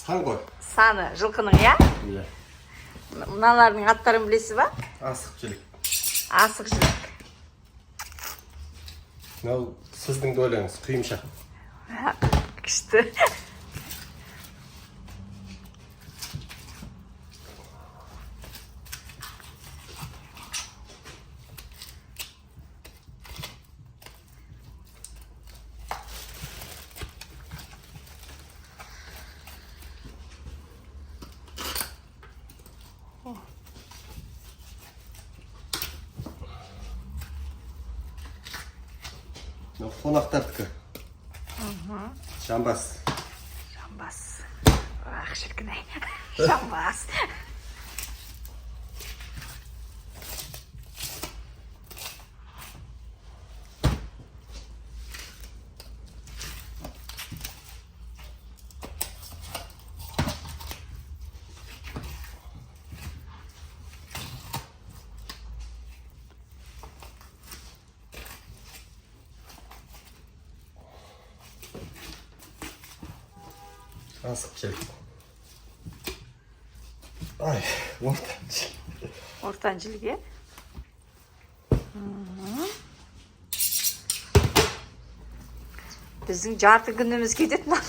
Сан ғой. Саны жылқының, иә? Иә. Мыналардың аттарын білесіз ба? Асық жілік. Асық жілік. Мынау сіздің доляңыз, құйымшақ. Күшті. Мынау қонақтардікі. Жамбас. Жамбас. Ах, шіркін ай. Жамбас. Асық жілік. Ай, ортан жілік. Ортан жілік, иә? Мгм. Біздің жарты күніміз кетеді мына.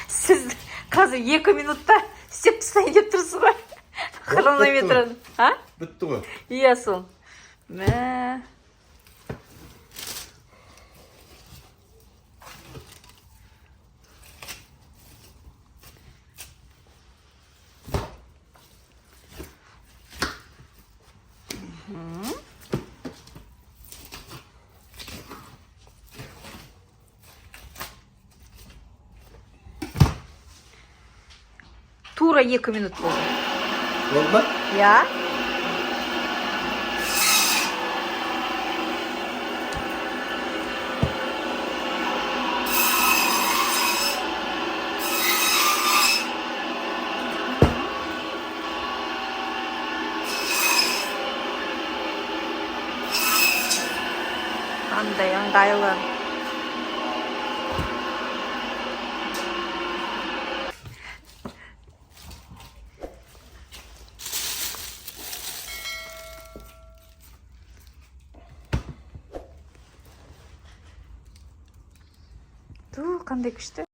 Сіз қазір 2 минутта істеп тастайын деп тұрсыз ғой. Хронометрін. А? Бітті ғой. Иә, сол. Мә. Тура 2 минут болды. Болды ма? Иә. Қандай ыңғайлы. Ту, қандай күшті.